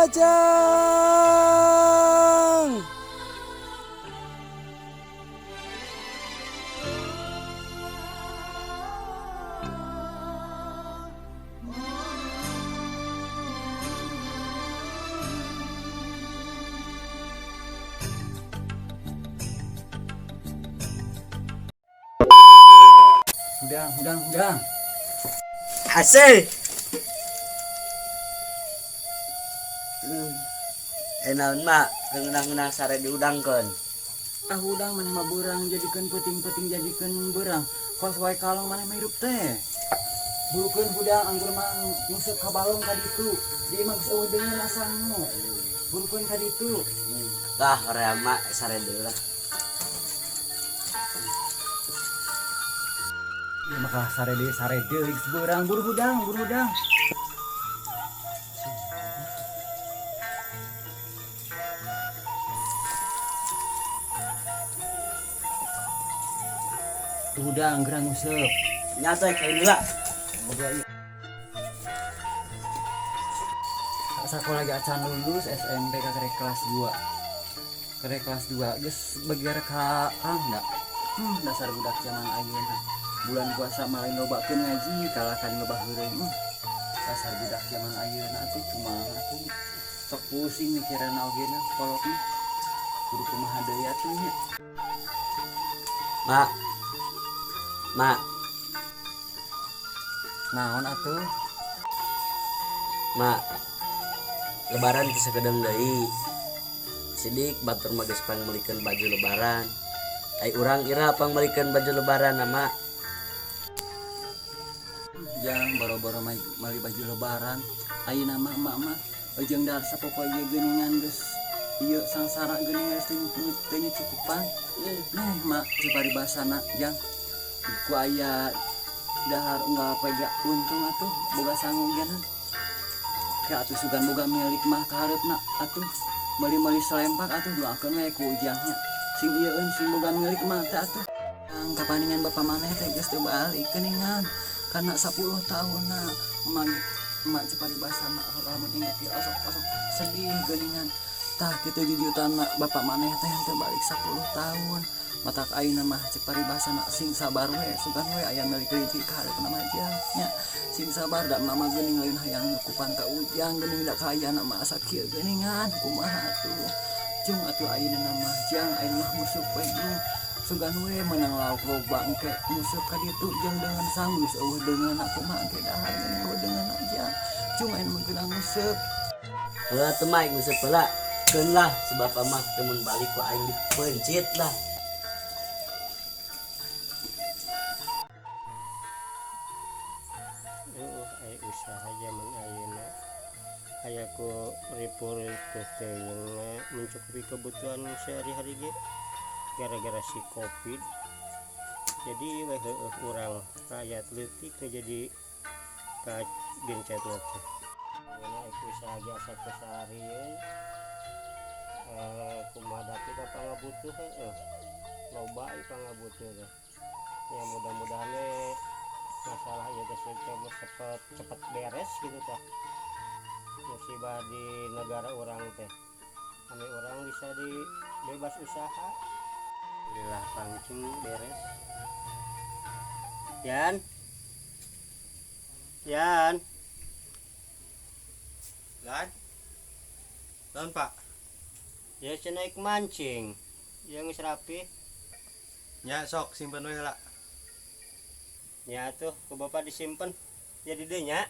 Jang. Hudang, hudang, hudang. Hasil. Eh, naon, Mak? Ngeunah-ngeunah sare dihudangkeun. Ah, hudang, maneh mah beurang jadikeun peuting-peuting jadikeun beurang. Kos wae kalong maneh mah hirup teh. Burukeun hudang, anggur mah nguseup ka balong ka ditu. Di imah geus euweuh deungeun sangu. Burukeun ka ditu. Lah, hoream, Mak, sare deui lah. Ya maka sare deui, sare deui, geus beurang, buru hudang, buru hudang. Hudang geura nguseup. Nya teh kayak lah. Ngobrol ieu. Sekolah lagi acan lulus SMP ka karek kelas 2. Karek kelas 2 geus bagiar ka enggak. Dasar budak zaman ayeuna. Bulan puasa mah lain lobakeun ngaji, kalah kan loba heureuy. Dasar budak zaman ayeuna atuh kumaha atuh. Sok pusing mikiran oge na kolot mah. Kudu kumaha deui atuh nya. Mak. Mak. Naon atuh? Mak. Lebaran teu sakedeung deui. Sidik batur mah geus pangmeulikeun baju lebaran. Ai urang ira pangmeulikeun baju lebaran, Mak? Jang boro-boro meuli baju lebaran. Ayeuna mah emak mah jeung dahar sapopoe ge geuningan geus ieu sangsara geuning geus teu nyucukupan. Nih mak ceu paribasana jang ku aya dahar unggal poe ge untung atuh boga sangu geuna. Ke atuh sugan boga milik mah kahareupna atuh meuli-meuli selempak atuh doakeun we ku ujangnya. Sing ieueun sing boga milik mah teh atuh. Yang kapaningan bapak maneh teh geus teu balik geuningan. Karena 10 tahunna emak emak ceu paribasana lamun inget ge osok-osok sedih geuningan. Tah kitu jujutan bapak maneh teh teu balik 10 tahun. Matak ayeuna mah cek paribasana sing sabar we, sugan we aya milik rezeki ka hareupna mah jang nya. Sing sabar da mama geuning lain hayang nyukupan ka ujang geuning da kaayaan mah asa kieu geuningan kumaha atuh. Cung atuh ayeuna mah jang ayeuna mah musuh we jung. Sugan we meunang lauk loba engke musuh ka ditu jeung deungeun sangu geus eueuh deungeun kumaha engke dahar geuning eueuh deungeun jang. Cung ayeuna mah geunang nguseup. Heuh atuh mah aing nguseup heula. Keun lah sebab mah teu mun balik ku aing dipeuncit lah. Ai usaha zaman ayeuna aya ku ripuh-ripuh teuing mencukupi kebutuhan sehari-hari ge gara-gara si Covid. Jadi we heueuh urang rakyat leutik nu jadi kagencetna teh. Ayeuna usaha ge asa teu saharieun. Kumaha dapet ka pangabutuh heueuh. Loba ieu pangabutuh teh. Ya mudah-mudahan we masalah ieu teh cepet cepet beres gitu tah. Musibah di negara urang teh. Kami urang bisa di bebas usaha. Alhamdulillah pancing beres. Yan. Yan. Lan. Naon, Pak? Ya cenah naik mancing. Yang geus rapi. Nya sok simpen we heula. Ya tuh ku bapak disimpen. Jadi deh nya.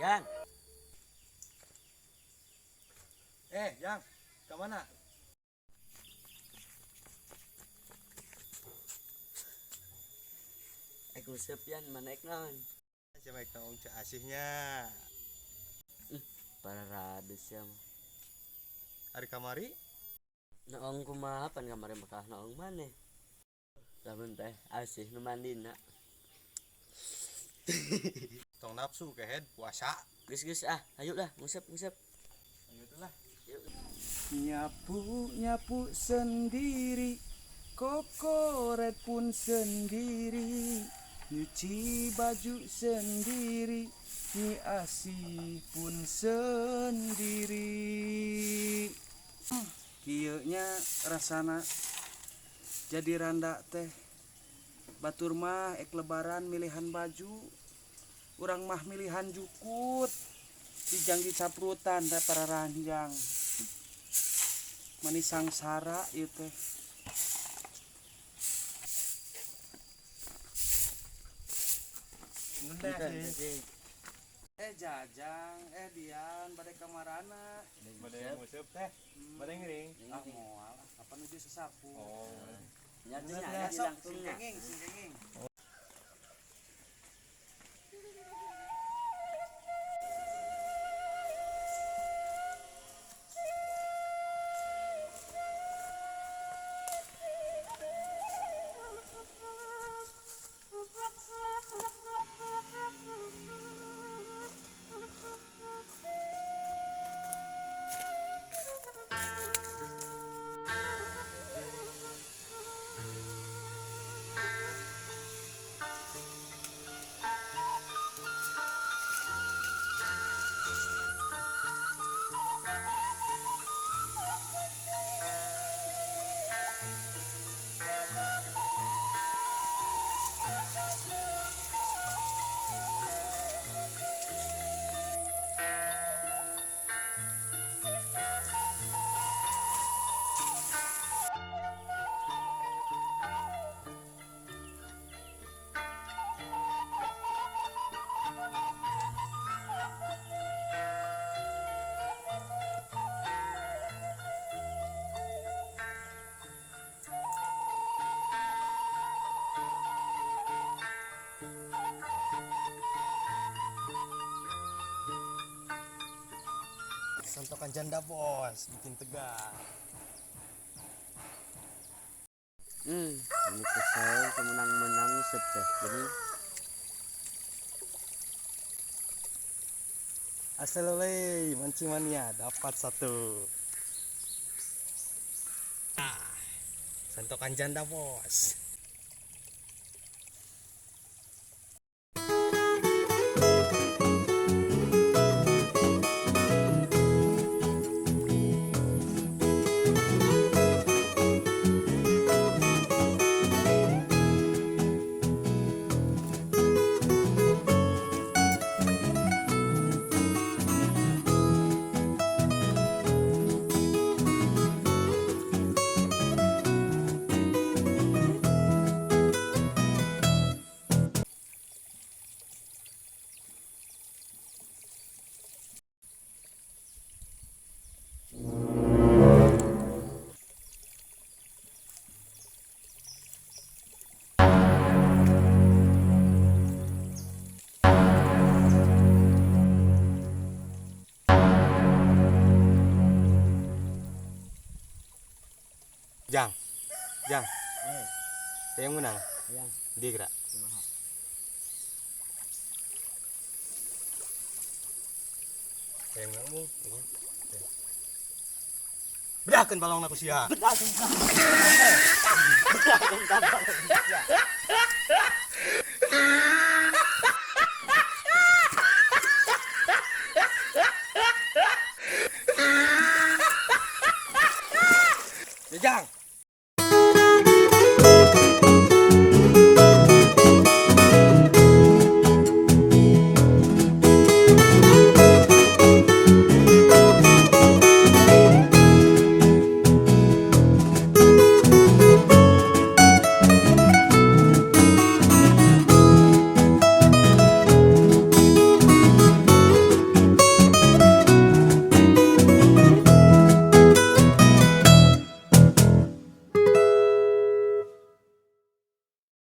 Yang. Yang, ke mana? Nguseup yan mana ek naon? Sia mah noong Ceu Asihnya. Para rades ya mah. Ari kamari? Noong kumaha pan kamari mah noong maneh. Lamun teh asih nu mandina. Tong nafsu kehed puasa. Geus geus ah, ayo lah nguseup nguseup. Ayo tuh lah. Nyapu nyapu sendiri, kokoret pun sendiri, nyuci baju sendiri, Nyi Asih pun sendiri. Kieu nya rasana jadi randa teh. Batur mah ek lebaran milihan baju, urang mah milihan jukut, dijang dicaprutan teh para ranjang. Mani sangsara ieu teh. Eh Jajang, eh Dian, bade kamarana? Bade nguseup teh. Bade ngiring. Ah moal, ah, kapan nuju sesapu. Oh. Nya teh Ya, nya sok, langsung nya. sing kenging, sing kenging. Santokan janda bos, bikin tegar. Ini kesel kemenang-menang nguseup teh geuning. Asaloleh, mancing mania dapat satu. Ah, santokan janda bos. Jang, Jang, yang menang. Yang. Dia gerak. Yang menang mung. Bedakan balong aku sia. Bedakan.